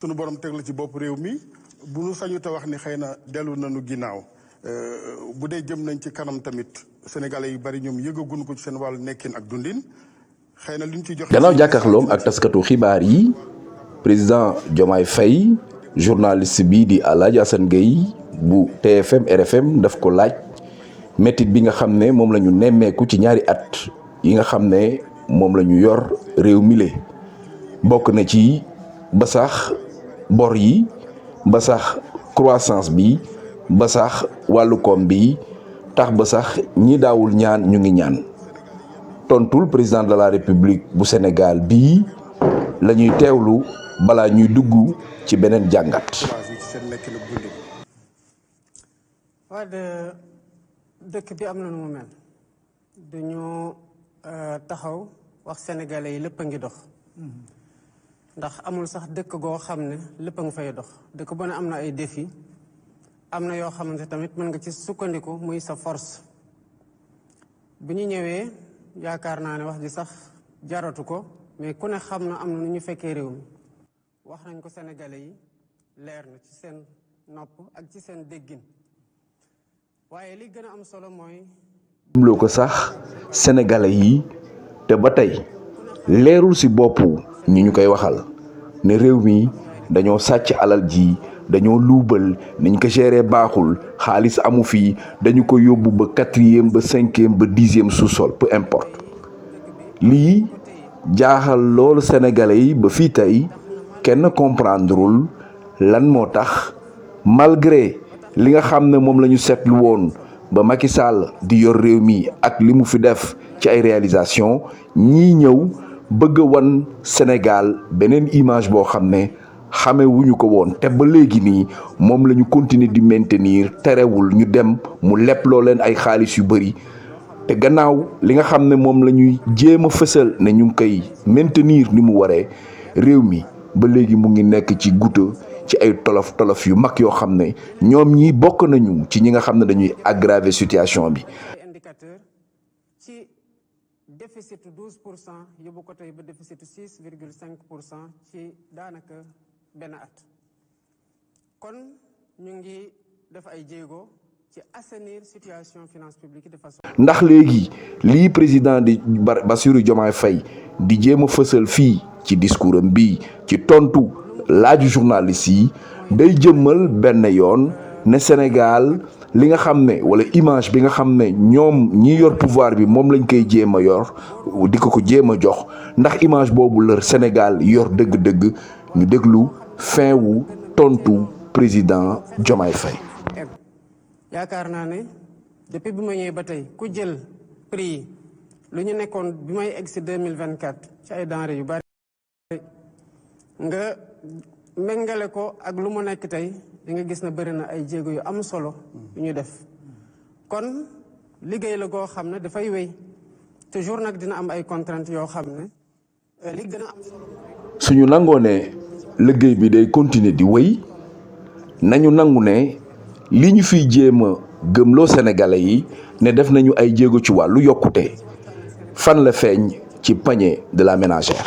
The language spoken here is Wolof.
sunu borom teg la ci bopp réew mi bu nu sañu te wax ni xëy na dellu nañu ginnaaw bu dee jëm nañ ci kanam tamit sénégalais yu bari ñoom yëgaguñu ko ci seen wàllu nekkin ak dundin xëy na liñ ci jox. gannaaw jàkkaarloom ak taskatu xibaar yi président Diomaye Faye journaliste bi di Alaaji Assane Gueye bu TFM RFM daf ko laaj métit bi nga xam ne moom la ñu nemmeeku ci ñaari at yi nga xam ne moom la ñu yor réew mi le bokk na ci ba sax bor yi ba sax croissance bi ba sax wàllu koom bi tax ba sax ñi daawul ñaan ñu ngi ñaan tontul président de la république bu Sénégal bii la ñuy teewlu balaa ñuy dugg ci beneen jàngat. waa dëkk bi am na nu mu mel dañoo taxaw wax sénégalais yi lépp a ngi dox ndax amul sax dëkk goo xam ne lépp a nga fay dox dëkk bu ne am na ay défi am na yoo xamante tamit mën nga ci sukkandiku muy sa force bu ñu ñëwee yaakaar naa ne wax ji sax jaratu ko mais ku ne xam na am na nu ñu fekkee réew mi wax nañ ko sénégalais yi leer na ci seen nopp ak ci seen déggin waaye li gën a am solo mooy. loo ko sax sénégalais yi te ba tey leerul ci boppu ñi ñu koy waxal ne réew mi dañoo sàcc alal ji dañoo luubal niñ ko gérer baaxul xaalis amu fi dañu ko yóbbu ba 4e ba 5e ba 10e sous-sol peu importe lii jaaxal loolu sénégalais yi ba fii tey kenn comprendrewul lan moo tax malgré li nga xam ne moom la ñu seetlu woon ba Macky Sall di yor réew mi ak li mu fi def ci ay réalisation ñii ñëw bëgg a wan Sénégal beneen image boo xam ne xame wuñu ko woon te ba léegi nii moom la ñu continuer di maintenir terewul ñu dem mu lepp loo leen ay xaalis yu bëri te gannaaw li nga xam ne moom la ñuy jéem a fësal ne ñu ngi koy maintenir ni mu waree réew mi ba léegi mu ngi nekk ci guuta ci ay tolof yu mag yoo xam ne ñoom ñi bokk nañu ci ñi nga xam ne dañuy aggraver situation bi. indicateur ci déficit 12% yóbbu ko tey ba déficit 6,5% ci daanaka benn at kon ñu ngi def ay jéego ci assainir situation finance publique de façon. ndax léegi lii président di Bassirou Diomaye Faye di jéem a fësal fii ci discours am bii ci tontu laaju journaliste yi day jëmmal benn yoon ne Sénégal li nga xam ne wala image bi nga xam ne ñoom ñi yor pouvoir bi moom lañ koy jéem a yor di ko jéem a jox ndax image boobu la Sénégal yor dëgg-dëgg ñu déglu fin wu tontu président Diomaye Faye. yaakaar naa ne depuis bi ma ñëwee ba tey ku jël prix yi lu ñu nekkoon bi may egg si 2024 ci ay denrées yu bari nga méngale ko ak lu mu nekk tey di nga gis na bëri na ay jéego yu am solo yu ñu def kon liggéey la goo xam ne dafay wéy toujours nag dina am ay contraintes yoo xam ne li gën a am solo. suñu nangoo ne liggéey bi day continuer di wéy nañu nangu ne li ñu fiy jéem a gëmloo sénégalais yi ne def nañu ay jéego ci wàllu yokkute fan la feeñ ci panier de la ménagère.